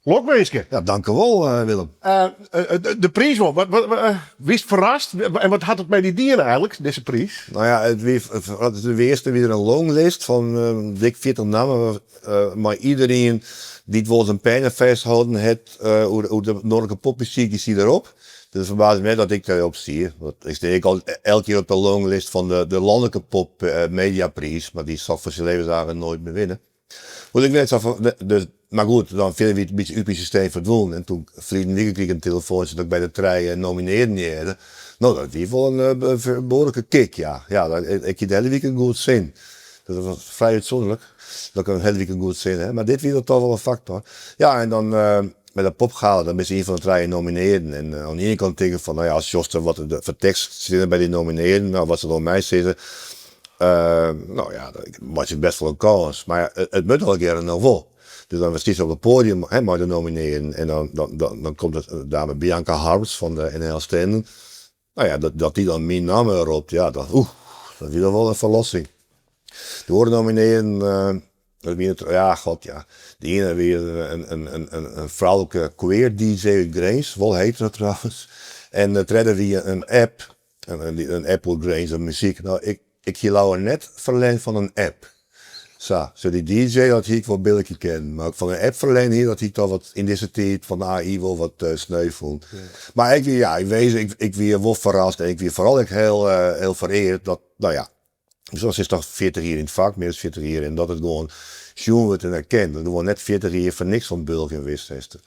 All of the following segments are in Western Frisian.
Lokwinske. Ja, dankewol Willem. De priis wol, wiest ferrast? En wat hat it mei dy dien eigenlik, dizze priis? No ja, it wie, de earste wie der in longlist fan dik 40 nammen mei iderien dy't wolris in penne fêstholden hat oer de noardlike popmuzyk, dy stie derop. Dus it ferbaasde my net dat ik dêrop stie, want ik stean ek al elk jier op de longlist fan de lanlike popmediapriis, mar dy sil ik foar syn levensdagen noait mear winne. Want ik net sa fan, dus, mar goed, dan fierder wie it in bytsje út myn systeem ferdwûn. En toen ferline wike krige ik in telefoantsje dat ik by de trije nominearden hearde. No, dat wie wol in behoarlike kick, ja. Ja, ik hie de hiele wike in goed sin. Dat was frij útsûnderlik, dat ik in hiele wike in goed sin ha. Mar dit wie dan toch wol in faktor. Ja, en dan by dat popgala, dan bist ien fan de trije nominearden. En oan de iene kant tink ik fan, no ja, as sjochst wat der foar tekst steane by dy nominearden, no, wat se oer my sizze. No ja, dan meitsje ik best wol in kâns. Mar ja, it moat allegearre noch wol. Dus dan stiest op it poadium, hè, mei de nominearden en dan komt de dame Bianca Harms fan de NHL Stenden. No ja, dat dy dan myn namme ropt, ja, dat, oeh, dat wie dan wol in ferlossing. De oare nominearden, dat wiene, ja, god ja. De iene wie in froulike queer DJ út Grins, wol hetero trouwens. En de tredde wie in app. In app oer Grinzer muzyk. No, ik hie leaver net ferlern fan in app. Sa, so dy DJ dat hie ik wol billikje kinnen, mar fan in app ferlern hie, dat hie ik toch wat yn dizze tiid fan de AI wol wat sneu fûn. Mar ik wie, ja, ik wees, ik wie wol ferrast en ik wie foaral ek hiel, hiel fereard dat, no ja, Soks is toch 40 jier yn it fak, mear as 40 jier, en dat it gewoan sjoen wurdt en erkend. Dat gewoan net 40 jier foar niks oan it bulgjen west hast.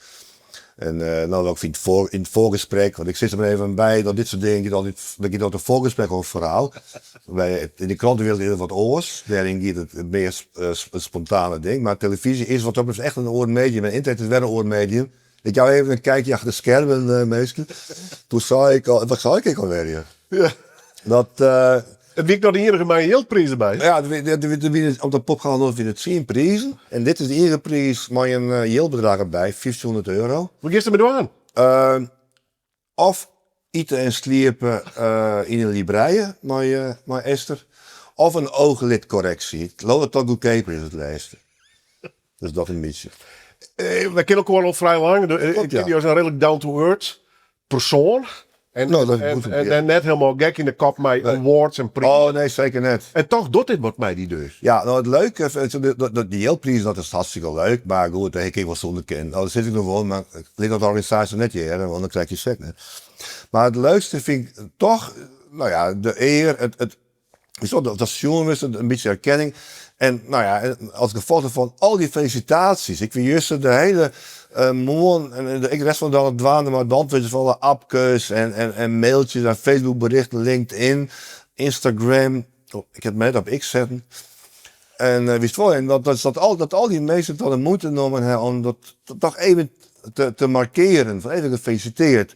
En no ook yn it foargesprek, want ik sis der mar even by dat dit soart dingen giet altyd, der giet altyd in foargesprek oan foarôf. By yn de krantewereld is it wat oars, dêryn giet it mear it spontane ding, mar telefyzje is wat dat betreft echt in oar medium en ynternet is wer in oar medium. Ik jou even in kijkje achter de skermen, minsken. Toen sei ik al, wat sei ik ek alwer? Ja. Dat, It wie ek noch de ienige mei in jildpriis derby. Ja, der wiene op de Popgala Noord wiene tsien prizen. En dit is de ienige priis mei in jildbedrach derby, 1500 euro. Wat giest dermei dwaan? Of ite en sliepe yn in Librije mei Esther. Of in ooglidcorrectie. Ik leau dat dat goedkeaper is, it lêste. Dus dat in bytsje. Wy kenne elkoar al frij lang. Ik ken dy as in reedlik down to earth persoan. En, No, dat is goed om te en net helemaal gek yn de kop mei awards en prizen. Oh nee, seker net. En toch docht dit wat mei dy dus. Ja, no it leuke, dy jildprizen dat is hartstikke leuk, mar goed, dêr hie ik ek wol sûnder kinnen. No, dat sis ik no wol, mar lit dat de organisaasje net hearre, want dan krij ik dy sek net. Mar it leukste fyn ik toch, no ja, de ear, it, dat sjoen wurdst, in bytsje erkenning. En no ja, as gefolch derfan al dy felisitaasjes. Ik wie juster de hiele moarn en ek de rest fan de dei dwaande mei it beantwurdzjen fan alle appkes en mailtjes en Facebookberichten, LinkedIn, Instagram. Ik ha it mar net op X setten. En witst wol, en dat, dat, al, dat al dy minsken toch de muoite nommen ha om dat toch even te markearen, fan even gefeliciteerd.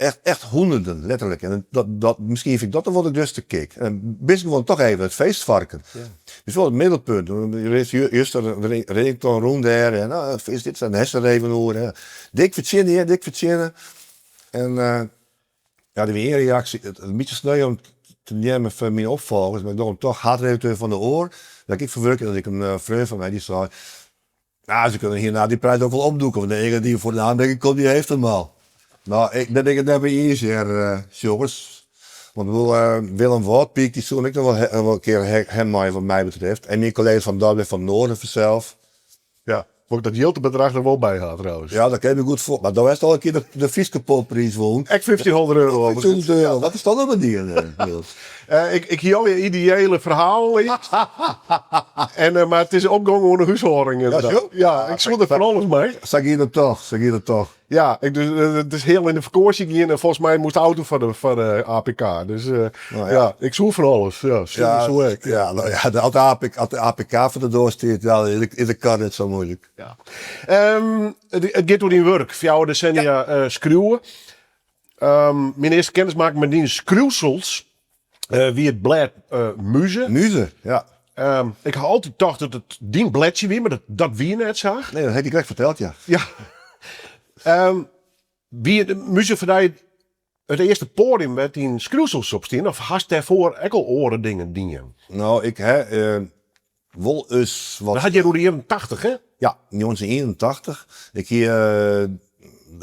Echt, echt hûnderten, letterlik. En dat, dat, miskien fyn ik dat dan wol de grutste kick. En bist gewoan toch even it feestvarken. Bist wol it middelpunt. Juster rin ik dan rûn dêr en oh, is dit, en hast der even oer. Hè. Dik fertsjinne, hear, dik fertsjinne. En ja, der wie ien reaksje, in bytsje sneu om te neamen foar myn opfolgers, mar ik doch him toch, haadredakteur fan De Oar, dat ik ek ferwurkje dat ik in freon fan my, dy sei, Nou, ze kunnen hierna die prijs ook wel opdoeken, want de enige die voor de aanmerking komt, die heeft hem al. Nou, ik, dêr bin ik it net mei iens hear, jonges. Want ik bedoel, Willem Wâldpyk, dy soe ek noch wol in kear ha meie wat my betreft. En myn kollega's fan Dagblad van het Noorden fansels. Ja, wol ik dat jildbedrach der wol by ha trouwens. Ja, dat kin ik my goed foar. Mar do hast al in kear de Fryske poppriis wûn. Ek 1500 euro. 1500 euro, wat is dat no mei dien, Niels? Ik hie allegear ideële ferhalen earst. En, mar it is opgongen oan de húshâlding. Ja, zo? Ja, ik soe der fan alles mei. Sa giet it toch, sa giet it toch. Ja, ik, dus, it is hiel yn de fakânsje gien en folgens my moast de auto foar de APK. Dus Nou ja. ja, ik soe fan alles. Ja, soe, Ja, soe ik. Ja, nou ja, as de APK foar de doar stiet, ja, dan is de kar net sa muoilik. Ja. It giet oer dyn wurk, 4 desennia skriuwe. Myn earste kennismaking mei dyn skriuwsels wie it blêd Muze. Muze, ja. Ik ha altyd tocht dat it dyn bledsje wie, mar dat wie net sa. Nee, dat ha ik krekt ferteld, ja. Ja. Wie de Muze foar dy it earste poadium wêr't dyn skriuwsels op stiene, of hast dêrfoar ek al oare dingen dien? No, ik ha. Wol ris wat. Dat hat hjir oer de jierren tachtich, hè? Ja, 1981. Ik hie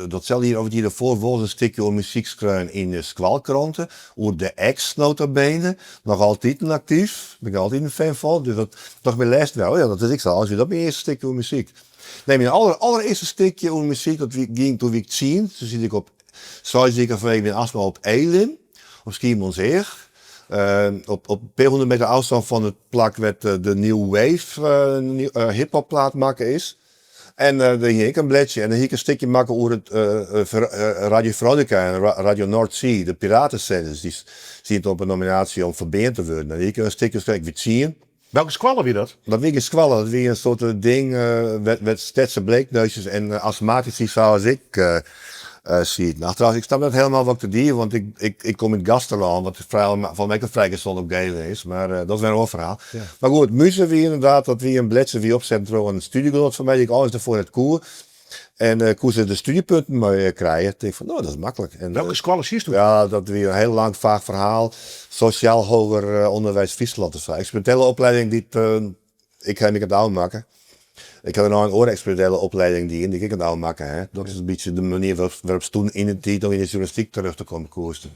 datselde jier of it jier derfoar wolris in stikje oer muzyk skreaun yn de skoalkrante, oer de Ex nota bene. Noch altiten aktyf, bin ik altyd in fan fan. Dus dat tocht my lêsten wer, oh ja, dat is ek sa, as wie dat myn earste stikje oer muzyk. Nee, myn aller, allerearste stikje oer muzyk, dat wie, gyng toen wie ik tsien, toen siet ik op seis wiken fanwege myn astma op Elim, op Skiermûntseach. Op in pear hûndert meter ôfstân fan it plak wêr't de New Wave hiphopplaat makke is. En dêr hie ik in bledsje en dêr hie ik in stikje makke oer it Radio Veronica en Radio North Sea, de piratesenders. Dy sieten op 'e nominaasje om ferbean te wurden. En dêr hie ik in stikje oer skreaun. Ik wie tsien. Welke skoalle wie dat? Dat wie gjin skoalle, dat wie in soarte ding wêr't stedse bleekneusjes en astmatici sa as ik sieten. Achteraf, ik snap net helemaal wat ik der die, want ik kom út Gaasterlân, wat foar my ek in frij gezonde omgeving is, mar dat is wer in oar ferhaal. Mar goed, Muze wie ynderdaad, dat wie in bledsje, wie opsetten troch in studiegenoat fan my, dy't ik eins derfoar net koe. En koe se der studiepunten mei krije. Tink fan, no, dat is maklik. En, Welke skoalle sietst doe? Ja, dat wie in hiel lang faach ferhaal. Sociaal Hoger Onderwijs Friesland of sa. Eksperimentele opleiding dy't ik ha my ek ôfmakke. Ik ha dêrnei in oare eksperimentele opleiding dien dy't ik ek ôfmakke ha. Dat is in bytsje de manier wêrop'tst toen yn de tiid noch yn de sjoernalistyk terjochte komme koest.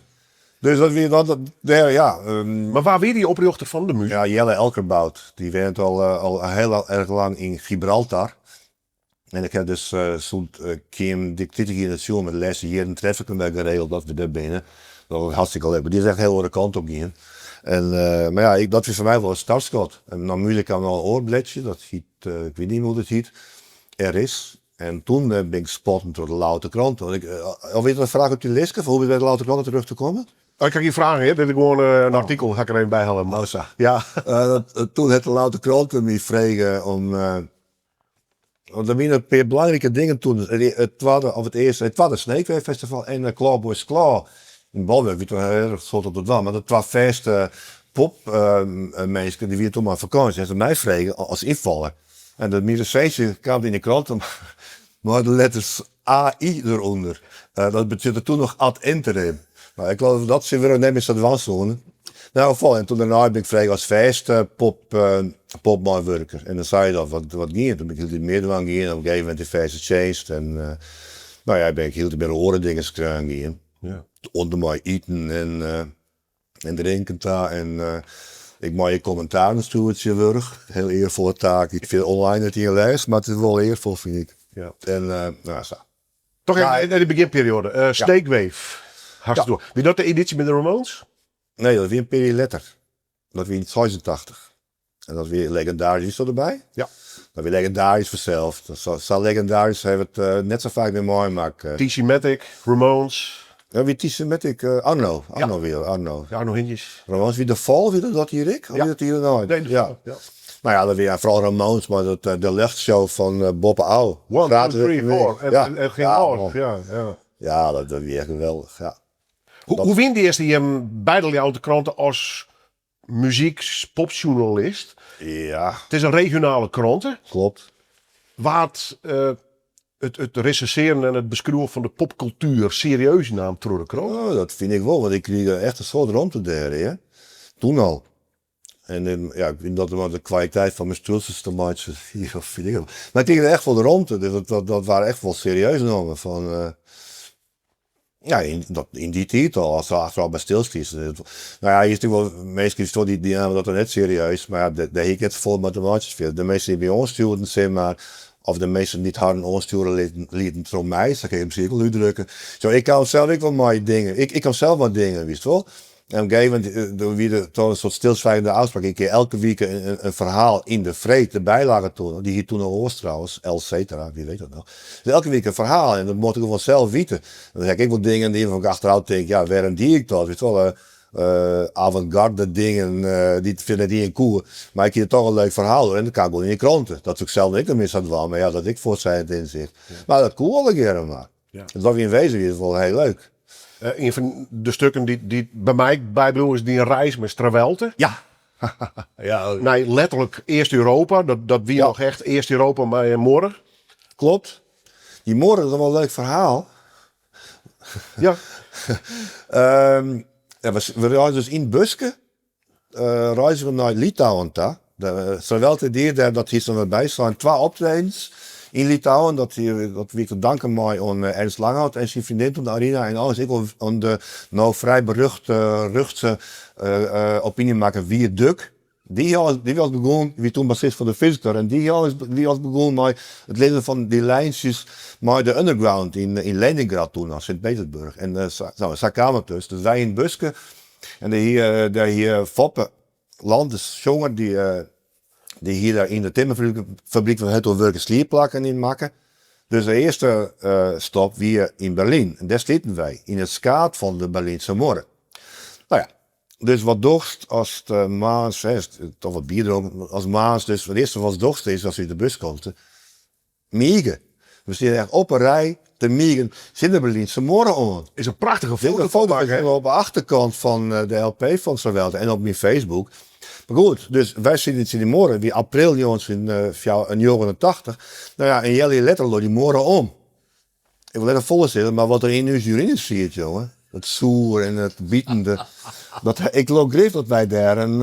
Dus dat wie dat, dêr, ja. Mar wa wie dy oprjochter fan de Muze? Ja, Jelle Elkerbout. Dy wennet al hiel erch lang yn Gibraltar. En ik ha dus sûnt Kim dik 30 jier net sjoen, mar de lêste jierren tref ik him wer geregeld dat we dêr binne. Dat is hartstikke leuk, mar dy is echt hiel oare kant op gien. En, mar ja, dat wie foar my wol it startskot. En nei Muze kaam noch in oar bledsje, dat hiet, ik wit net mear hoe't it hiet, Er is. En toen bin ik spotten troch de Ljouwerter Krante. Want ik, of is dat in fraach op dy listke, fan hoe bin ik by de Ljouwerter Krante terjochte kommen? Oh, ik ha gjin fragen hear, dit is gewoan in artikel, ha ik der even by helle. Oh sa. Ja. Toen hat de Ljouwerter Krante my frege om. Want der wiene in pear belangrike dingen toen. It twadde, of it earste, it twadde Sneekwave Festival en de Clawboys Claw yn Bolwurk wie toen hiel erch soad op te dwaan. Mar de twa fêste popminsken dy wiene toen mei fakânsje en se my frege as ynfaller. En de myn resinsje kaam yn de krante mei de letters AI derûnder. Dat betsjutte toen noch ad interim. No, ik leau dat se wurk net mear sa dwaan soene. In elk gefal, en toen dêrnei bin ik frege as fêste pop, popmeiwurker. En dan sei je dat wat, wat gien. Toen bin ik hieltyd mear dwaan gien. Op in gegeven momint in fêste tsjinst. En no ja, bin ik hieltyd mear oare dingen skreaun gien. Ja. Oant en mei iten en en drinken ta. En ik mei ek kommentaren stjoere tsjintwurdich. Hiel earfolle taak. Ik fyn online net ien lêst, mar it is wol earfol fyn ik. Ja. En no ja, sa. Toch even nei de begjinperioade. Sneekwave hast it oer. Wie dat de edysje mei de Ramones? Nee, dat wie in pear jier letter. Dat wie yn 86. En dat wie legendarysk. Wiesto derby? Ja. Dat wie legendarysk fansels. Sa legendarysk ha we it net sa faak mear meimakke. TC Matic, Ramones. Ja, wie TC Matic Arno? Arno wie dat, Arno. Ja, Arno Hintjes. Ramones wie De Fall, wie dat dat jier ek? Of wie dat jier dêrnei? Nee, De Fall, ja. Nou ja, dat wie foaral Ramones mei dat de ljochtshow fan boppe ôf. One, two, three, four. En it gyng ôf. Ja, ja. Ja, dat wie echt geweldich, ja. Hoe wienen dy earste jierren by de Ljouwerter Krante as muzyk-, popsjoernalist? Ja. It is in regionale krante. Klopt. Waard it resensearjen en it beskriuwen fan de popkultuer serieus naam troch de krante? Oh, dat fyn ik wol, want ik krige echt in soad romte dêr, hear. Toen al. En ja, ik wit net oft dat de kwaliteit fan myn skriuwsels te meitsjen hie of wit ik wat. Mar ik krige echt wol de romte, dus dat waard echt wol serieus nommen. Fan, ja, yn, dat, yn dy tiid al, ast der achterôf by stilstiest. No ja, hjir is wol minsken dy't dy namen dat net serieus, mar ja, dêr hie ik net safolle mei te meitsjen fierder. De minsken dy't my oanstjoerden, sis mar, of de minsken dy't harren oanstjoere lieten troch my, sa kin je it miskien ek wol útdrukke. Zo, ik kaam sels ek wol mei dingen, ik kaam sels mei dingen, witst wol. En op in gegeven momint doe wie der toch in soart stilswijgende ôfspraak. Ik hie elke wike in ferhaal yn de Freed, de bylage toen, dy hiet toen noch oars trouwens, El Cetera, wie weet dat noch. Dus elke wike in ferhaal en dat mocht ik gewoan sels witte. Dan ha ik ek wol dingen dien wêrfan't ik achterôf tink, ja wêrom die ik dat, witst wol, avant-garde dingen dy't fierder net ien koe. Mar ik hie der toch in leuk ferhaal oer en dat kaam gewoan yn de krante. Dat soe ik sels ek net mear sa dwaan, mar ja, dat ek fuortsizzend inzicht. Mar dat koe allegearre mar. Dus dat wie yn wezen wie it wol hiel leuk. Ien fan de stukken dy't by my bybliuwe is dyn reis mei Strawelte. Ja. Ja. Nei letterlik East-Europa. Dat wie noch echt East-Europa mei in muorre. Klopt. Dy muorre, dat is wol in leuk ferhaal. Ja. Ja, we reizgen dus yn it buske, reizgen we nei Litouwen ta. Sawel te die dêr, dat hiest der net by sein, twa optredens yn Litouwen. Dat dat wie te danken mei oan Ernst Langhout en syn freondin toen Arina en alles ek wol oan de no frij beruchte rjochtse opinjemakker Wierd Duk. Dy hie al dy was begûn, wie toen bassist fan The Visitor en dy hie al wie al begûn mei it lizzen fan dy lijntsjes mei de underground yn yn Leningrad toen noch, Sint-Petersburg. En sa, no, sa kaam it dus. Dus wy yn it buske en dêr hie dêr hie Foppe Land, de sjonger, dy dy hie dêr yn de timmerfabryk fan Hutto wurke sliepplakken yn makke. Dus de earste stop wie yn Berlyn en dêr sliepten wy, yn it skaad fan de Berlynse Muorre. No ja, Dus wat dochst ast moarns, hè, toch wat bier dronken, as moarns dus it earste watst dochst is ast út de bus komst, mige. We steane echt op 'e rij te migen tsjin de Berlynse Muorre oan. Is in prachtige foto fan makke, hè? Op de achterkant fan de LP fan Sawelta en op myn Facebook. Mar goed, dus wy sieten tsjin dy muorre, it wie april 1989. No ja, in healjier letter lei dy muorre om. Ik wol net te folle sizze, mar wat der yn ús urine siet, jonge, it soer en it bitende, dat, ik leau grif dat wy dêr in,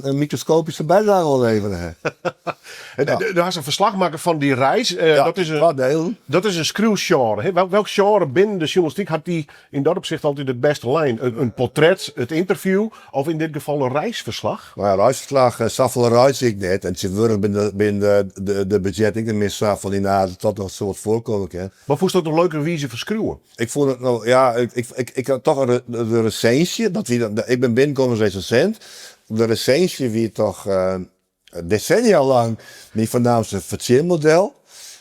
in mikroskopyske bydrage oan levere ha. Ja. Do hast in ferslach makke fan dy reis. Ja, dat is in, twa delen. Dat is in skriuwsjenre. Hè? Welk sjenre binnen de sjoernalistyk hat dy yn dat opsicht altyd it bêste lein? In portret, it ynterview of yn dit gefal in reisferslach? No ja, reisferslach, safolle reizgje ik net. En tsjintwurdich binne de budzjetten ek net mear sa fan dy naad dat dat noch soad foarkomme kin. Mar fûnst dat in leuke wize fan skriuwen? Ik fûn it no, ja, ik had toch de resinsje, dat wie, ik bin binnenkommen as resensint. De resinsje wie toch desennia lang myn foarnaamste fertsjinmodel.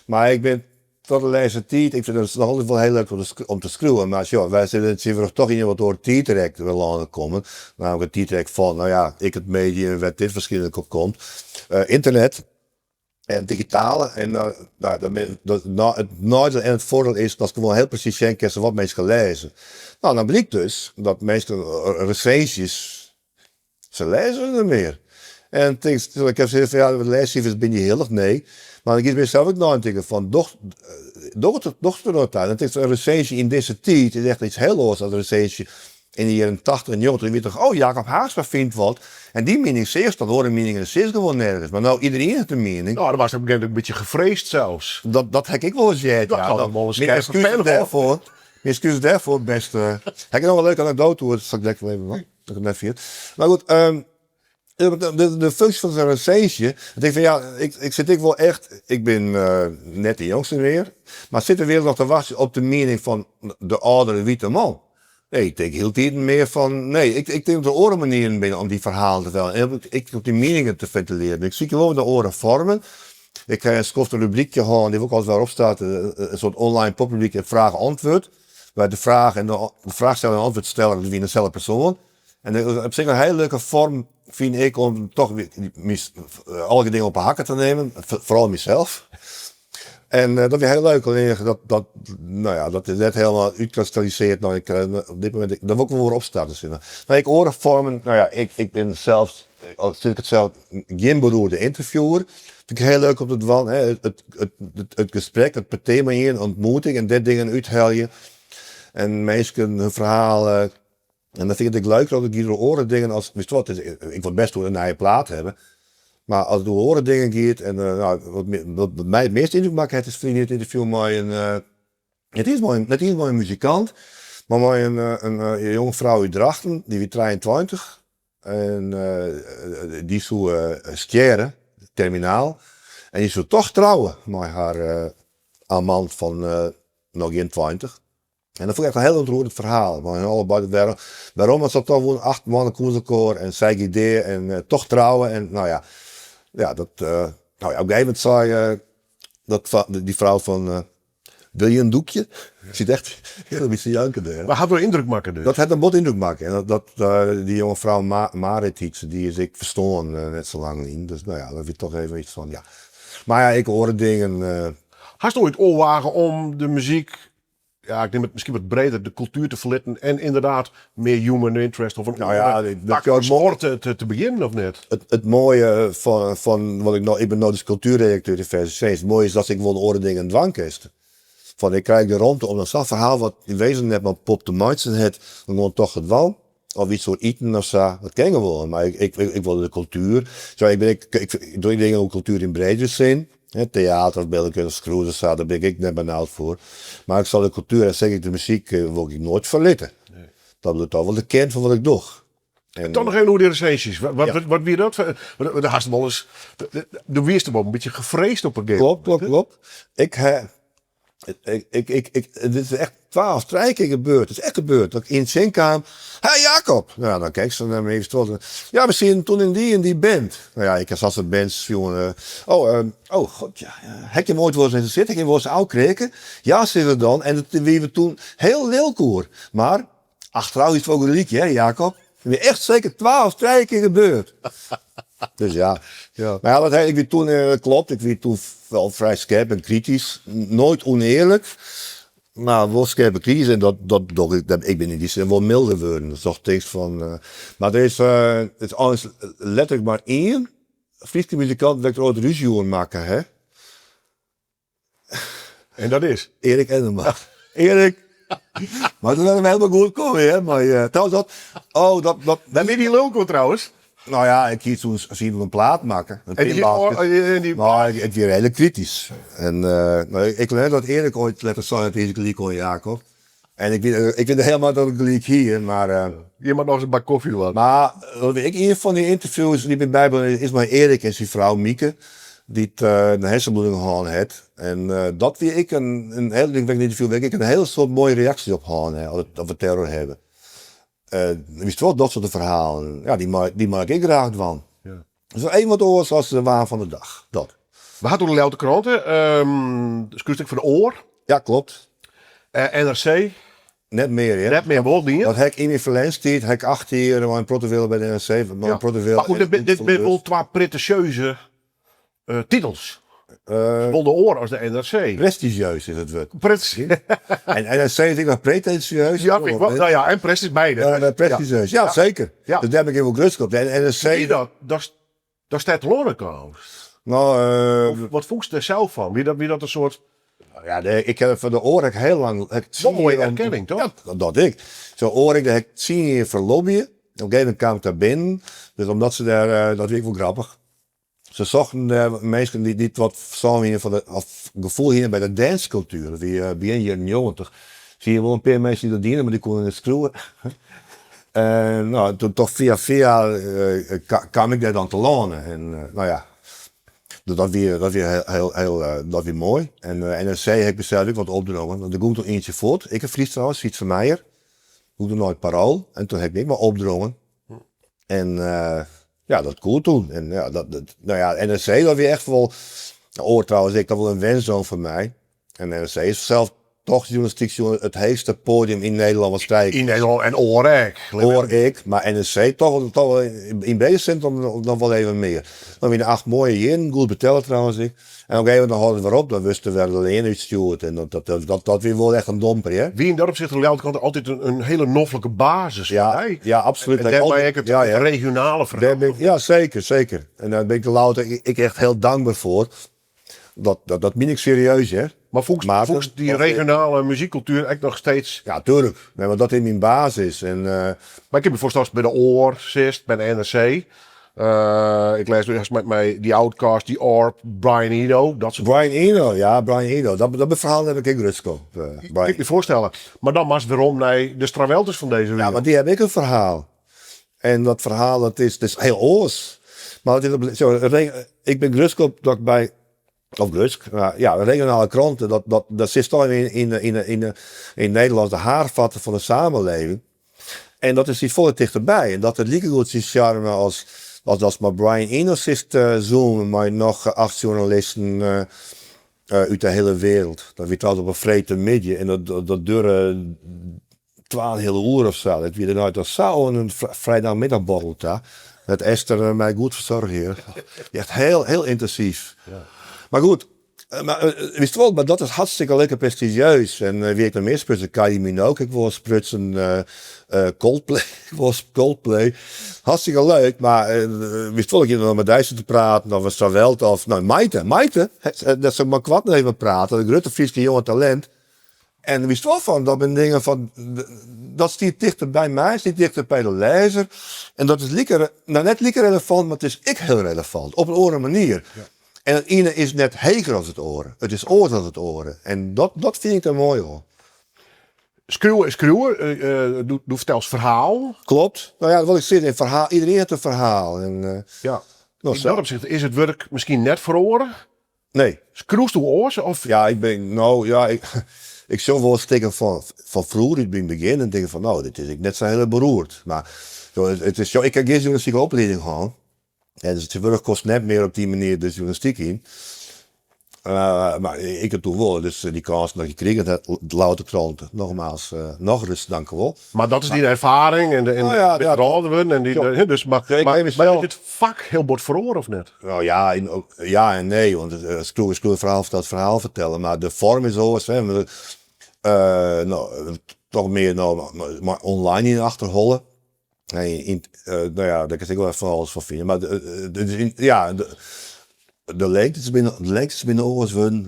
Mar ik bin tot de lêste tiid, ik fyn it noch altyd wol hiel leuk om te skriuwen, mar sjoch, wy sitte tsjintwurdich toch yn in wat oar tiidrek telâne kommen. Nammentlik it tiidrek fan, no ja, ek it medium wêr't dit wierskynlik op komt, ynternet en digitale. En no, it neidiel en it foardiel is datst gewoan hiel presys sjen kinst wat minsken lêze. No, dan blykt dus dat minsken resinsjes Se lêze net mear. En tinkst, ik ha sayts fan ja, de lêssifers binne dy hillich, nee. Mar dan giest by dysels ek neitinken fan, docht docht it docht it der no ta? Dan tinkst, in resinsje yn dizze tiid is echt iets hiel oars as in resinsje yn de jierren tachtich en njoggentich. Dan wie it toch, oh, Jacob Haagsma fynt wat. En dy miening seachst dan, oare mieningen seachst gewoan nergens. Mar no, iderien hat in miening. No, dan waardst op in gegeven momint in bytsje gevreesd sels. Dat ha ik ek wolris heard, ja. Dat hat wolris Myn ekskuzen dêrfoar, myn ekskuzen dêrfoar, bêste. Ha ik noch in leuke anekdoate oer, dat sil ik direkt wol even dwaan. Dat ik it net ferjit. Mar goed, de funksje fan sa'n resinsje, ik tink fan ja, ik sit ek wol echt, ik bin net de jongste mear, mar sit de wereld noch te wachtsjen op de miening fan de âldere wite man? Nee, ik tink hieltiden mear fan nee, ik tink dat der oare manieren binne om dy ferhalen te fertellen en ek om dy mieningen te fentilearjen. Ik sykje wol nei oare foarmen. Ik ha in skoft in rubrykje hân, dy wol ik altyd wer opstarte, in soart online poprubryk fraach-antwurd. Wêr't de fraach en de fraachsteller en antwurdsteller, dat wiene deselde persoan. En dat is op sich in hiele leuke foarm, fyn ik, om toch allegear dingen op 'e hakke te nimmen, foaral mysels. En dat wie hiel leuk, allinnich dat, dat, no ja, dat is net hielendal útkristallisearre no. Ik, op dit momint, dat wol ik wol wer opstarte sis mar. Mar ek oare foarmen, no ja, ik bin sels, al sis ik it sels, gjin beroerde ynterviewer. Fyn ik hiel leuk om te dwaan, hè, it gesprek, it petear mei ien, ontmoeting en dêr dingen úthelje. En minsken hun ferhaal, en dan fyn ik it ek leuker as it giet oer oare dingen as, witst wat, ik wol it bêst oer in nije plaat hawwe, mar as it oer oare dingen giet en wat my it measte yndruk makke hat is ferline jier it ynterview mei in, net iens mei, net iens mei in muzikant, mar mei in jonge frou út Drachten, dy wie 23. En dy soe stjerre, terminaal. En dy soe toch trouwe mei har amant fan noch gjin 20. En dat fûn ik echt in hiel ûntroerend ferhaal. Mei hun allebeide wêrom se dat toch woene, 8 moanne koene se elkoar en sy gie dea en toch trouwe en no ja. Ja, dat, no ja, op in gegeven momint sei dat dy frou fan Wil je een doekje? Ik siet echt hiel in bytsje janken dêr. Mar hat wol yndruk makke dus? Dat hat in bot yndruk makke. En dat, dy jonge frou Marit hiet se, dy is ek ferstoarn net sa lang lyn. Dus no ja, dat wie toch even iets fan ja. Mar ja, ek oare dingen. Hast oait oerwage om de muzyk, ja, ik nim it miskien wat breder, de kultuer te ferlitten en ynderdaad mear human interest of in Nou ja, oare dat tak fan sport te begjinnen of net? It moaie fan wat ik no, ik bin no dus kultuerredakteur yn VSC, it moaie is dat ik wol oare dingen dwaan kinst. Fan ik krij de romte om dan sa'n ferhaal wat yn wezen net mei pop te meitsjen hat, om gewoan toch te dwaan. Of iets oer iten of sa. Dat kin gewoan, mar ik, ik wol de kultuer. Zo, ik bin ek, ik doch ek dingen oer kultuer yn bredere sin. Hè, teater of byldende keunst of skriuwers of sa, dêr bin ik ek net benaud foar. Mar ik sil de kultuer en seker ek de muzyk wol ik noait ferlitte. Dat bliuwt toch wol de kearn fan wat ik doch. En, Toch noch even oer dy resinsjes. Wat wie dat? Do hast wolris, do wiest der wol in bytsje gevreesd op in gegeven Klopt, klopt, klopt. Ik ha, ik, ik, ik, dit is echt twa of trije kear gebeurd. It is echt gebeurd. Dat ik yn tsjin kaam. Hey Jacob! Nou ja, dan kijkt ze naar me even stil. Ja, we zien toen in die en die band. Nou ja, ik ha safolle bands sjoen. Oh, oh god, ja. Ha ik oait wolris resinsearre? Ha ik wolris ôfkreake? Ja, sizze se dan. En dat wiene we toen hiel lilk oer. Mar achterôf is it wol gelyk, hè, Jacob? It wie echt seker twa of trije kear gebeurd. Dus ja. Mar ja, dat, ik wie toen, klopt, ik wie toen wel frij skerp en kritysk. Noait ûnearlik, mar wol skerp en kritysk. En dat, dat doch ik, ik bin yn dy sin wol mylder wurden. Dus toch tinkst fan, mar der is, it is eins letterlik mar ien Fryske muzikant wêr't ik oait rúzje oer makke ha. En dat is? Eric Ennema. Eric! Mar dat is helemaal goed kommen, hear. Mar uh, trouwens dat... Oh, dat... dat Wêr wie dy lilk oer trouwens? Nou ja, ik hie toen syn in plaat makke. Een En die, pinbasket. oh, en die, Nou, ik wie redelijk kritysk. En uh, nou, ik learn dat Eric oait letter sei dat is gelyk oan Jacob. En ik wit helemaal dat ik gelyk hie, mar... Uh, Je moat noch ris in bak kofje dwaan. Mar wat ik ien fan dy ynterviews dy't my bybleaun is mei Eric en syn frou Mieke, dy't in hersenbloeding hân hat. En dat wie ek in hiel yndrukwekkend ynterview wêr't ik in hiel soad moaie reaksjes op hân ha, as we it dêroer hawwe. Witst wol, dat soarte ferhalen, ja, dy mei ik ek graach dwaan. Dus even wat oars as de waan fan de dag, dat. We ha it oer de Ljouwerter Krante. Skriuwst ek foar de Oar? Ja, klopt. NRC? Net mear, hear. Net mear, wol dien. Dat ha ik yn myn ferlenstiid, ha ik 8 jier mei in protte wille by de NRC, mei in protte wille Maar goed, dit binne wol twa pretinsjeuze titels. Sawol de Oar as de NRC. Prestisjeus is it wurd. Prestisjeus. En NRC is ek noch pretinsjeus. Ja, vind ik wel. Nou ja, en prestisjeus, beide. Ja, prestisjeus. Ja, seker. Ja. Dus dêr bin ik wol grutsk op. De NRC. Wie dat? Datst dêr telâne kaamst. Nou, Of wat fûnst dêr sels fan? Wie dat in soart. Ja, nee, ik ha foar de Oar ek hiel lang. Wol moaie erkenning, toch? Ja, dat ek. Zo Oar ik, dêr ha ik tsien jier foar lobbye. Op in gegeven momint kaam ik dêr binnen. Dus omdat se dêr, dat wie ek wol grappich. Se sochten dêr minsken dy't wat ferstân hiene fan de, of gefoel hiene by de dancekultuer. Dat wie begjin jierren njoggentich. Se hiene wol in pear minsken dy't dat diene, mar dy koene net skriuwe. En no, toen toch fia fia kaam ik dêr dan telâne. En no ja, dat wie, dat wie hiel, hiel, dat wie moai. En NRC ha ik mysels ek wat opdrongen, want der gong toen ientsje fuort, ek in Fries trouwens, Sytse Meijer. Gong toen nei it Parool en toen ha ik my ek mar opdrongen. En ja, dat koe toen. En ja, dat, nou ja, NRC dat wie echt wol, Oar trouwens ek, dat wol in wenzoon foar my. En NRC is sels toch sjoernalistyk sjoen it heechste poadium yn Nederlân wat strike. Yn Nederlân en oar ek. Oar ek, mar NRC toch, toch wel yn brede sin noch wol even mear. Dat wiene acht moaie jierren, goed betelle trouwens ek. En op in gegeven momint dan hâldt it wer op, dan wurdst der wer de lean útstjoerd en dat wie wol echt in domper, hear. Wie yn dat opsicht de Ljouwerter Krante altyd in hiele noflike basis foar dy? Ja, absolút. En dêrmei ek it regionale ferhaal. Dêr bin ik, ja, seker, seker. En dêr bin ik de Ljouwerter ek echt hiel dankber foar. Dat mien ik serieus, hear. Mar fûnst dy regionale muzykkultuer ek noch steeds? Ja, tuerlik. Nee, want dat is myn basis. En, Mar ik kin my foarstelle ast by de Oar sitst, by de NRC. Ik lês hast mei The Outcast, The Orb, Brian Eno, dat soart. Brian Eno, ja, Brian Eno. Dat ferhaal ha ik ek grutsk op. Kin ik my foarstelle. Mar dan moatst werom nei de Strawelters fan dizze wereld. Ja, want dy hawwe ek in ferhaal. En dat ferhaal dat is, dat is hiel oars. Mar it is, sjoch, ik bin grutsk op dat ik by, of grutsk, mar ja, regionale kranten, dat sitst toch yn Nederlân de haarvatten fan de samenleving. En dat is dy folle tichterby. En dat hat likegoed syn sjarme as datst mei Brian Eno sitst te zoomen mei noch acht sjoernalisten út de hiele wereld. Dat wie trouwens op in freedtemiddei en dat duorre twa-en-in-heale oere of sa. Dat wie dêrnei toch sa oan in vrijdagmiddagborrel ta. Dat Esther my goed fersoarge hear. Echt hiel, hiel yntinsyf. Mar goed, mar witst wol, mar dat is hartstikke lekker prestisjeus. En wie ik noch mear sprutsen, Kylie Minogue ik wol sprutsen, Coldplay, ik wol Coldplay. Hartstikke leuk, mar witst wol, ik hie noch mei dy sitten te praten, of Strawelter, of no Mayte, Mayte, dat sil ik mei koarten even praten, it grutte Fryske jonge talint. En witst wol fan, dat binne dingen fan, dat stiet tichter by my, stiet tichter by de lêzer. En dat is like, no net like relevant, mar it is ek hiel relevant, op in oare manier. En it iene is net heger as it oare, it is oars as it oare. En dat fyn ik der moai oan. Skriuwe is skriuwe, do fertelst ferhalen. Klopt. No ja, wat ik sis, in ferhaal, iderien hat in ferhaal. En, Ja. Yn dat opsicht is it wurk miskien net feroare? Nee. Skriuwst do oars of? Ja, ik bin, no ja, ik sjoch wol stikken fan froeger út myn begjin en tink fan no, dit is ek net sa hiel beroerd. Mar it is, ik ha gjin sjoernalistike oplieding hân. En dus tsjintwurdich komst net mear op dy manier de sjoernalistyk yn. Mar ik it doe wol, dus dy kânsen dat je krigen dat Ljouwerter Krante, nogmaals, nochris dankewol. Mar dat is dyn erfaring en de Nou ja, en âlder wurden en dy, dus mar mar is it fak hiel bot feroare of net? No ja, ja en nee, want skriuwe, skriuwe, ferhaal fertelle, ferhaal fertelle, mar de foarm is oars. Hè. No, toch mear no mei online yn 'e achterholle. Nee, no ja, dêr kinst ek wol fan alles fan fine. Mar ja, de lengtes binne, de lengtes binne oars wurden.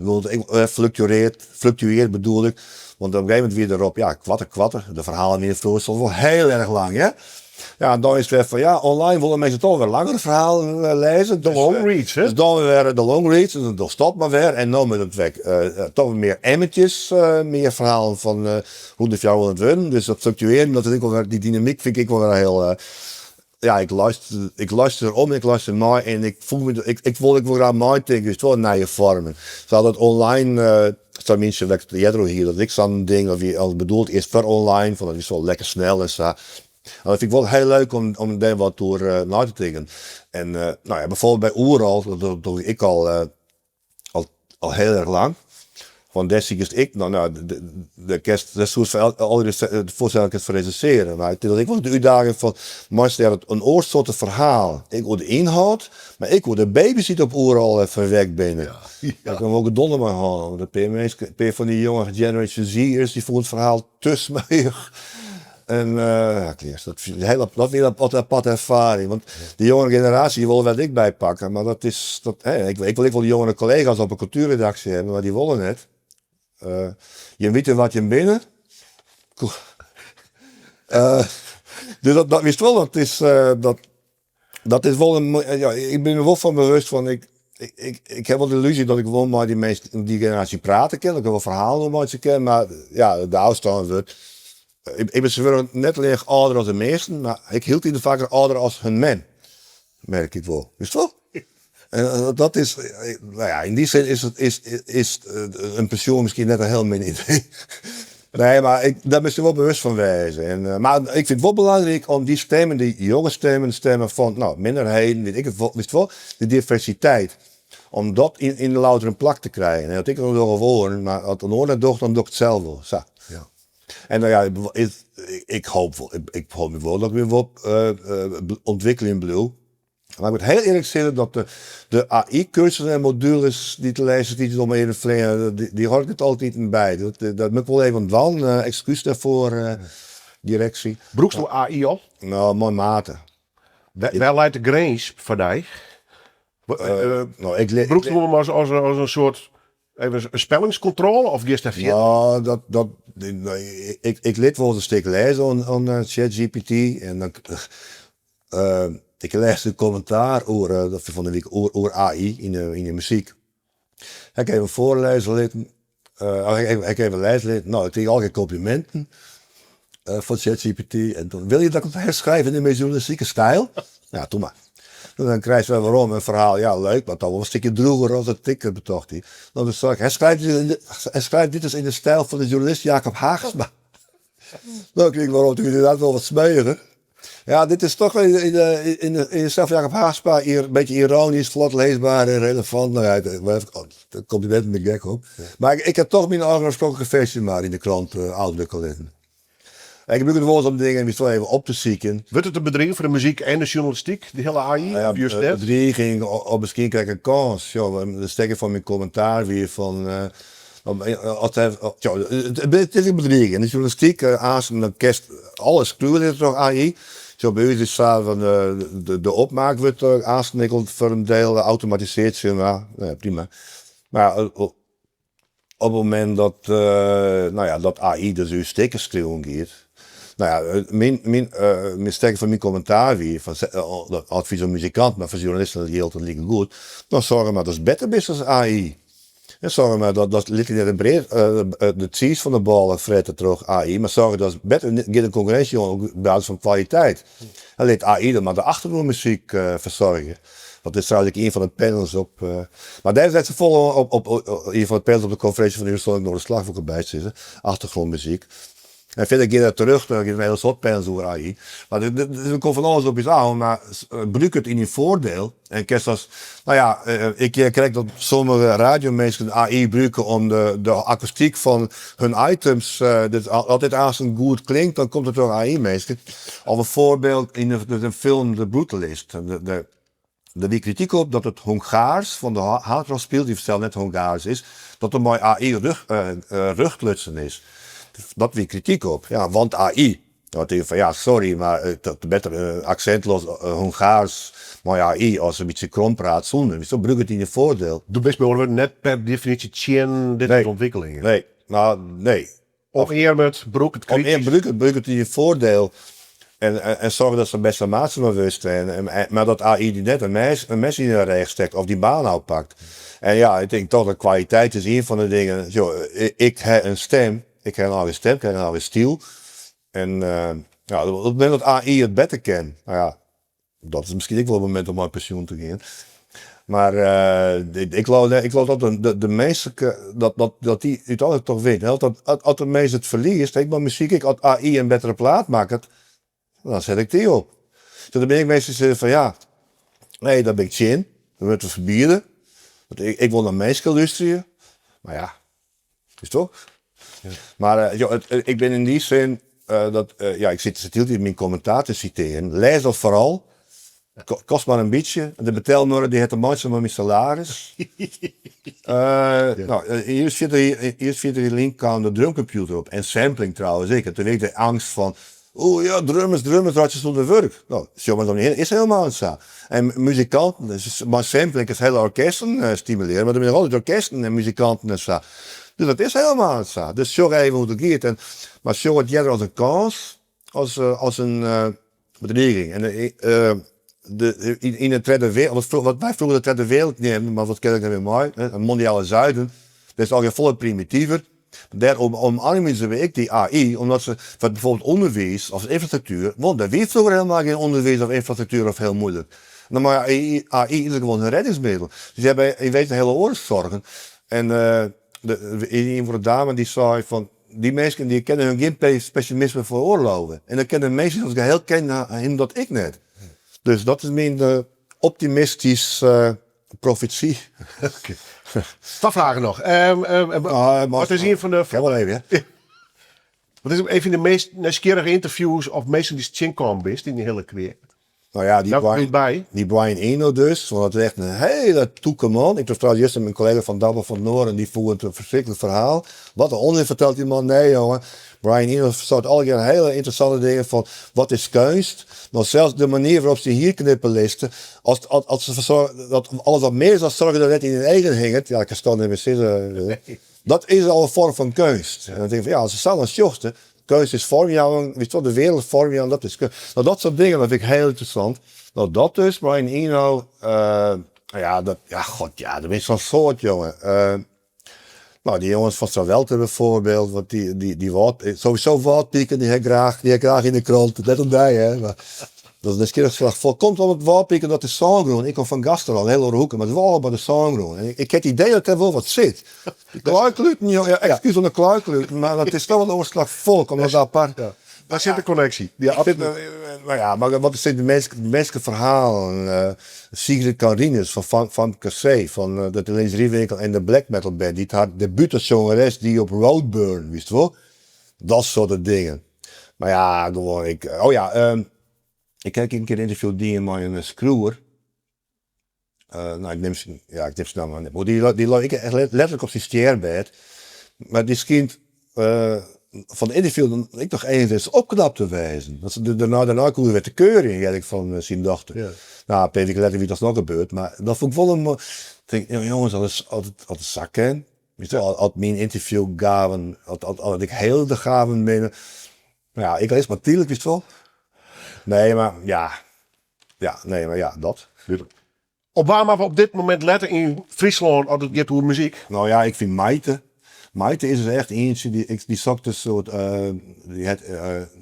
Fluctueert, fluctueert bedoel ik. Want op in gegeven momint wie der op, ja, koarter, koarter. De ferhalen wiene froeger soms wol hiel erch lang, hè. Ja, dan is it wer fan, ja, online wolle minsken toch wer langere ferhalen lêze. De long reads, hè? Dus dan wer de long reads, dus dan stop mar wer. En no moat it wer toch wer mear emmetjes, mear ferhalen fan Rûn de 400 wurden, dus dat fluctuearjen, dat is ek wol wer, dy dynamyk fyn ik ek wol wer hiel, ja, ik luister, ik luister om, ik luister mei en ik foel my, ik wol ek wol graach meitinke, dus wol nije foarmen. Sa dat online, sa minsken wêr't ik it earder oer hie, dat is ek sa'n ding, dat wie al bedoeld earst foar online, fan dat is wol lekker snel en sa. Dat fyn ik wol hiel leuk om dêr wat oer nei te tinken. En no ja, bijvoorbeeld by Oerol, dat doch ik ek al al hiel erch lang. Want dêr sikest ek noch, no, dêr kinst, dêr soest foar allegear de foarstelling kinst foar regissearje. Mar it is ek wol de útdaging fan meitsje dêr in oar soarte ferhaal. Ek oer de ynhâld, mar ek oer de baby's dy't op Oerol ferwekt binne. Dêr ha ik wol gedonder mei hân. Want in pear minsken, in pear fan dy jonge Generation Z'ers, dy fûnen it ferhaal te smeuïch. En ja, klear. Dat wie in hiele aparte erfaring. Want de jongere generaasje dy wolle wy der ek by pakke, mar dat is, dat, hè, ik wol ek wol jongere kollega's op de kultuerredaksje hawwe, mar dy wolle net. Jim witte wa't jim binne. Dus dat, witst wol, dat is, dat, Dat is wol in, ja, ik bin der wol fan bewust fan, ik, ik, ik ha wol de yllúzje dat ik wol mei dy minsken, dy generaasje prate kin, dat ik der wol ferhalen oer meitsje kin, mar ja, de ôfstân wurdt, ik bin tsjintwurdich net allinnich âlder as de measten, mar ek hieltyd faker âlder as hun mem, merk ik wol. Witst wol? En dat is, no ja, yn dy sin is it, is, is in pensjoen miskien net in hiel min idee. Nee, mar ik, dêr moatst je wol bewust fan wêze. En, mar ik fyn it wol belangryk om dy stimmen, dy jonge stimmen, stimmen fan no, minderheden, wit ik it wol, witst wol, de diversiteit, om dat yn de Louter in plak te krijen. En dat ik dat doch of oaren, mar as in oar dat docht, dan doch ik it sels wol. Sa. Ja. En no ja, ik hoop wol, ik hoopje wol dat ik my wol ûntwikkeljen bliuw. Mar ik moat hiel earlik sizze dat de AI-kursussen en modules dy't de lêste tiid om my hinne fleane, dy hâld ik net altiten by. Dat moat ik wol even dwaan, ekskús dêrfoar, direksje. Brûkst do AI al? No, mei mate. Wêr leit de grins foar dy? No, ik Brûkst do him as in soart even in spellingskontrôle of giest dêr fierder? No, dat, dat, ik lit wolris in stik lêze oan ChatGPT en dan Ik lêsde in kommentaar oer, dat wie fan de wike, oer AI yn de muzyk. Ha ik even foarlêze litten, ha ik even lêze litten. No, ik krige allegear kompliminten fan ChatGPT. En toen, wil je dat ik het herschrijf in de meest journalistieke stijl? Ja, doe mar. Dan krijst wer werom in ferhaal, ja leuk, mar toch wol in stikje drûger as dat ik betocht hie. No, dan sei ik, herschrijf dit eens in de stijl van de journalist Jacob Haagsma. No, krige ik werom, toen wie it ynderdaad wol wat smeuïger. Ja, dit is toch in de, in de, in de stijl van Jacob Haagsma, een beetje ironisch, vlot leesbaar en relevant. Nou ja, het compliment ben ik gek op. Maar ik heb toch myn eigen oarspronklike ferzje mar yn de krant ôfdrukke litten. Ik gebrûk it wolris om dingen witst wol even op te sykjen. Wurdt it in bedriging foar de muzyk en de sjoernalistyk, dy hiele AI? Nou ja, Of just net? Bedriging of miskien krekt in kâns. Sjoch, de stekker fan myn kommentaar wie fan It is in bedriging. De sjoernalistyk, aansten dan kinst alles skriuwe litte troch AI. Sjoch, by ús is sa fan de opmaak wurdt aansten ek al foar in diel automatisearre, sis mar. No ja, prima. Mar Op it momint dat, no ja, dat AI dus ús stikken skriuwen giet, no ja, myn, myn, myn stekker fan myn kommentaar wie, fan advys oan muzikanten, mar foar sjoernalisten jildt it likegoed, no soargje mar datst better bist as AI. En soargje mar dat, dat lit dy net de brea, de tsiis fan de bôle frette troch AI, mar soargje datst better, gean de konkurrinsje oan op basis fan kwaliteit. En lit AI dan mar de achtergrûnmuzyk fersoargje. Dat is trouwens ek ien fan de panels op. Mar dêr is net safolle op, op, ien fan de panels op de konferinsje fan de Eurosonic Noorderslag, wol ik derby sizze, achtergrûnmuzyk. En fierder gean dat terjochte, der gean in hiel soad panels oer AI. Mar der komt fan alles op ús ôf, mar brûk it yn dyn foardiel. En kinst as, no ja, ik hear krekt dat sommige radiominsken AI brûke om de akoestyk fan hun items, dus as dit aansten goed klinkt, dan komt it troch AI-minsken. Of in foarbyld yn de film The Brutalist. Der wie krityk op dat it Hongaars fan de haadrolspiler, dy't fansels net Hongaars is, dat der mei AI rjochtlutsen is. Dat wie krityk op, ja, want AI. Dan tink ik fan ja, sorry, mar better aksintleas Hongaars mei AI as in bytsje krom praat sûnder. Witsto, brûk it yn je foardiel. Do bist mei oare wurden net per definysje tsjin dit soart ûntwikkelingen? Nee, no, nee. Omearm it, brûk it kritysk. Omearm, brûk it yn je foardiel en soargje datst de bêste maat fan wurdst. Mar dat AI dy net in mes yn de rêch stekt of dyn baan ôfpakt. En ja, ik tink toch dat kwaliteit is ien fan de dingen. Sjoch, ik ha in stim, ik ha in eigen stim, ik ha in eigen styl. En ja, op it momint dat AI it better kin, no ja, Dat is miskien ek wol it momint om mei pensjoen te gean. Mar ik leau ik leau dat de minsklike, dat dy úteinlik toch wint. As de minsk it ferliest, ek mei muzyk ek, as AI in bettere plaat makket, dan set ik dy op. Dus der binne ek minsken dy't sizze fan ja, nee dêr bin ik tsjin, dat moatte we ferbiede. Want ik wol nei minsken lústerje. Mar ja, Is toch? Mar ik bin yn dy sin dat, ja, ik sit hieltyd myn kommentaar te sitearjen. Lês dat foaral. Kost mar in bytsje. De betelmuorre dy hat te meitsjen mei myn salaris. No, earst 40 jier lyn kaam de drumkompjûter op en sampling trouwens ek. En toen wie ek de eangst fan, o ja, drummers, drummers reitsje sûnder wurk. No, sjoch mar om je hinne, is helemaal net sa. En muzikanten, mei sampling kinst hiele orkesten stimulearje, mar der binne noch altyd orkesten en muzikanten en sa. Dus dat is helemaal net sa. Dus sjoch even hoe't it giet. En, mar sjoch it earder as in kâns as, as in bedriging. En de, yn de tredde wereld, wat wy froeger de tredde wereld neamden, mar wat kin ik net mear mei, it mondiale zuiden, dat is allegear folle primitiver. Dêr omarmje se ek dy AI, omdat se foar bijvoorbeeld ûnderwiis of ynfrastruktuer, want der wie froeger helemaal gjin ûnderwiis of ynfrastruktuer of hiel muoilik. Dan mei AI, AI is gewoan in rêdingsmiddel. Dus dy hawwe yn wezen hiele oare soargen. En de, ien fan de dame dy sei fan, dy minsken dy kinne hun gjin pessimisme feroarlove. En dan kinne de minsken as geheel kinne him dat ek net. Dus dat is myn optimistyske profetie. Twa fragen noch. Wat is ien fan de. Kin wol even, hear. Wat is een fan de meast nijsgjirrige ynterviews of minsken dy'tst tsjinkaam bist yn dyn hiele karriêre? No ja, dy Brian, dy Brian Eno dus, want dat is echt in hele tûke man. Ik trof trouwens juster myn kollega fan Dapper van het Noorden, dy fûn it in ferskriklik ferhaal. Wat in onzin fertelt dy man, nee jonge. Brian Eno seit allegear hiele ynteressante dingen fan wat is keunst? No sels de manier wêropst dyn hier knippe litst, as, as se fersoargje dat alles wat mis is, dan soargje dat net yn dyn eagen hinget, ja, ik kin it net mear sizze. Dat is al in foarm fan keunst. En dan tink ik fan ja, as se sa dan sjochst, keunst is foarmjouwing, witst wol, de wereld foarmjaan, dat is keunst. No dat soart dingen, dat fyn ik hiel ynteressant. No dat dus, Brian Eno, ja, dat, ja, god ja, der binne sa'n soad jonge. No, dy jonges fan Strawelter bijvoorbeeld, want dy, dy, dy wâld, sowieso Wâldpiken, dy ha ik graach, dy ha ik graach yn de krant. Net om dy, hè, mar dat is nijsgjirrich slach folk. Komt omdat Wâldpiken, dat is sângrûn. Ik kom fan Gaasterlân, in hiel oare hoeke, mar it is wol allegear de sângrûn. En ik ha it idee dat dêr wol wat sit. De klaaikluten, ja, ekskús oan de klaaikluten, mar dat is toch wol in oar slach folk, omdat dat apart. Daar sit de connectie. Ja, maar ja, maar wat is de minske ferhalen? Sigrid Carinus fan Van Cassé, fan de linzjeriewinkel en de black metal band, dy't har debút as sjongeres die op Roadburn, witst wol? Dat soarte dingen. Mar ja, gewoan, ik, oh ja, ik ha ek in kear in ynterview dien mei in skriuwer. No, ik nim syn, ja, ik nim syn namme net, mar dy dy lei ek echt letterlik op syn stjerbêd. Mar dy skynt fan de ynterview ek noch enigszins opknapt te wêzen. Dat se dêrnei, dêrnei koe er wer te keurjen, hearde ik fan syn dochter. No, in pear wiken letter wie it alsnoch gebeurd, mar dat fûn ik wol in, tink, jonges, as it sa kin. Witst wol, as myn ynterviewgaven, as ik hiel de gaven binne. No ja, ik lis mar tydlik, witst wol. Nee, mar ja. Ja, nee, mar ja, dat. Dúdlik. Op wa moatte we op dit momint lette yn Fryslân as it giet oer muzyk? No ja, ik fyn Mayte. Mayte is dus echt ientsje dy, ik, dy sokt in soart, dy hat,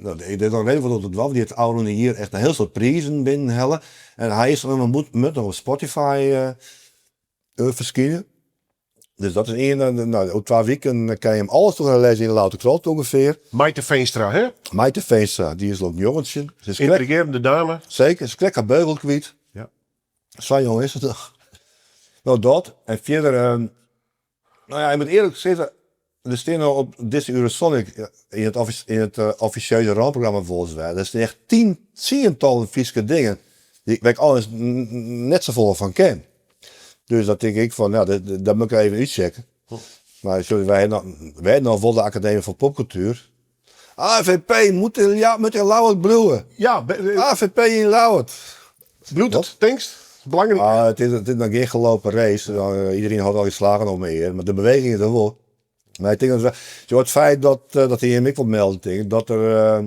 no, der is noch redelijk wat oer te dwaan, dy hat it ôfrûne jier echt in hiel soad prizen binnenhelle. En hy is moat noch op Spotify ferskine. Dus dat is ien, no, oer twa wiken kin je him alles troch lêze yn de Ljouwerter Krante ûngefear. Mayte Veenstra, hè? Mayte Veenstra, dy is al 19. Ze is krekt, Yntrigearjende dame. Seker, se is krekt har beugel kwyt. Ja. Sa jong is se noch. No dat, en fierder, no ja, ik moat earlik sizze, der stean no op dizze Eurosonic, yn it yn it offisjeuze ramprogramma wolris der stean echt tien, tsientallen Fryske dingen dy't wêr't ik eins net safolle fan ken. Dus dat tink ik fan, no, dat moat ik even úttsjekke. Mar sjoch, wy hawwe noch wol de Akademy foar Popkultuer. AVP moat yn Ljouwert bliuwe. Ja, AVP yn Ljouwert. Bliuwt it, tinkst? Belangryk. Ah, it is noch gjin gelopen race. Iderien hâldt al dy slagen om 'e ear, mar de beweging is der wol. Mar ik tink dat, it feit dat, dat hie him ek wol melden tink ik, dat der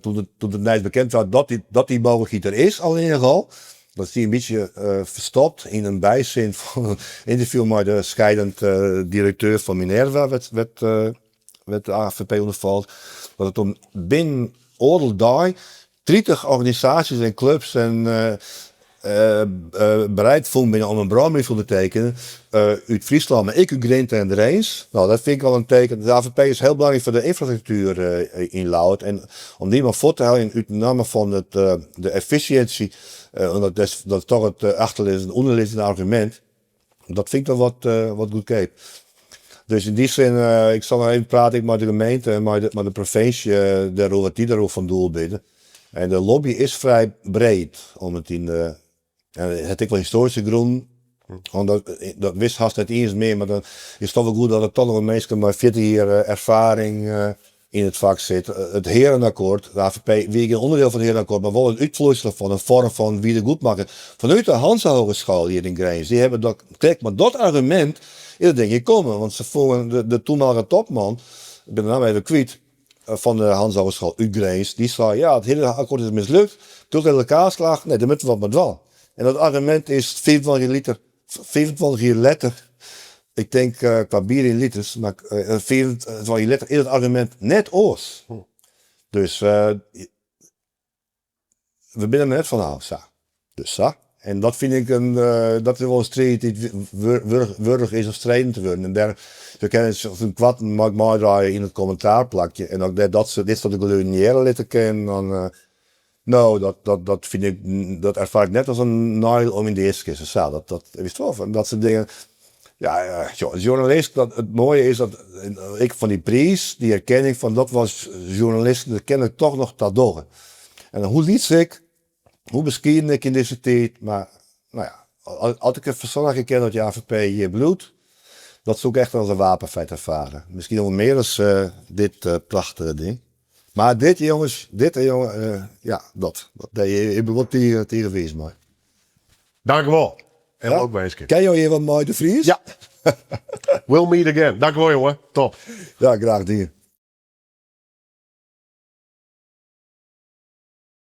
doe't it nijs bekend waard dat dy mooglikheid der is allinnich al, dat stie in bytsje ferstopt yn in bysin fan in ynterview mei de skiedend direkteur fan Minerva, wêr't de AVP ûnder falt, dat it om binnen oardel dei 30 organisaasjes en klups en bereid fûn binne om in brânbrief te ûndertekenjen út Fryslân, mar ek út Drinte en Drins. No, dat fyn ik al in teken. De AVP is hiel belangryk foar de ynfrastruktuer yn Ljouwert en om dy mar fuort te heljen út namme fan it, de effisjinsje, want dat is toch it achterlizzende, ûnderlizzende argumint, dat fyn ik toch wat, wat goedkeap. Dus yn dy sin, ik sil noch even prate ek mei de gemeente en mei de provinsje dêroer, wat dy dêroer fan doel binne. En de lobby is frij breed, om it yn, en it hat ek wol histoaryske grûnen, want dat wist hast net iens mear, mar dan is it toch wol goed dat der toch noch minsken mei 40 jier erfaring yn it fak sit. It Herenakkoord, de AVP wie gjin ûnderdiel fan it Herenakkoord, mar wol in útfloeisel fan in foarm fan wiedergoedmaking fanút de Hanse Hogeschool hjir yn Grins. Dy hawwe dat krekt mei dat argumint is dat ding hjir kommen, want se fûnen de toenmalige topman, ik bin de namme even kwyt, fan de Hanse Hogeschool út Grins, dy sei ja, it Herenakkoord is mislukt, kulturele kaakslag, nee, dêr moatte we wat mei dwaan. En dat argumint is 25 jier liter, 25 jier letter, ik tink kwa bier yn liters, mar 25 jier letter is it argumint net oars. Dus we binne der net fan ôf, sa. Dus sa. En dat fyn ik in, dat is wol in striid dy't wurdich is om streden te wurden. En dêr, we kinne it koarten mei ik meidraaie yn it kommentaarplakje. En as ik dêr dat, dit soarte geluden hearre litte kin, dan No, dat, dat fyn ik, dat erfaar ik net as in neil om yn de jiskekiste. Sa, dat, dat, witst wol, fan dat soart dingen. Ja, sjoch, as sjoernalist, dat, it moaie is dat ek fan dy priis, dy erkenning fan dat was sjoernalisten der kennlik toch noch ta dogge. En hoe lyts ik, hoe beskieden ik yn dizze tiid, mar no ja, as ik derfoar soargje kin dat dy AVP hjir bliuwt, dat soe ik echt as in wapenfeit erfare. Miskien noch wol mear as dit prachtige ding. Mar dit jonges, dit jonge, ja, dat. Ik bin wol tige, tige wiis mei. Dankewol. En lokwinske. Ken jo hjir wat mei de Vries? Ja. We'll meet again. Dankewol jonge. Top. Ja, graach dien.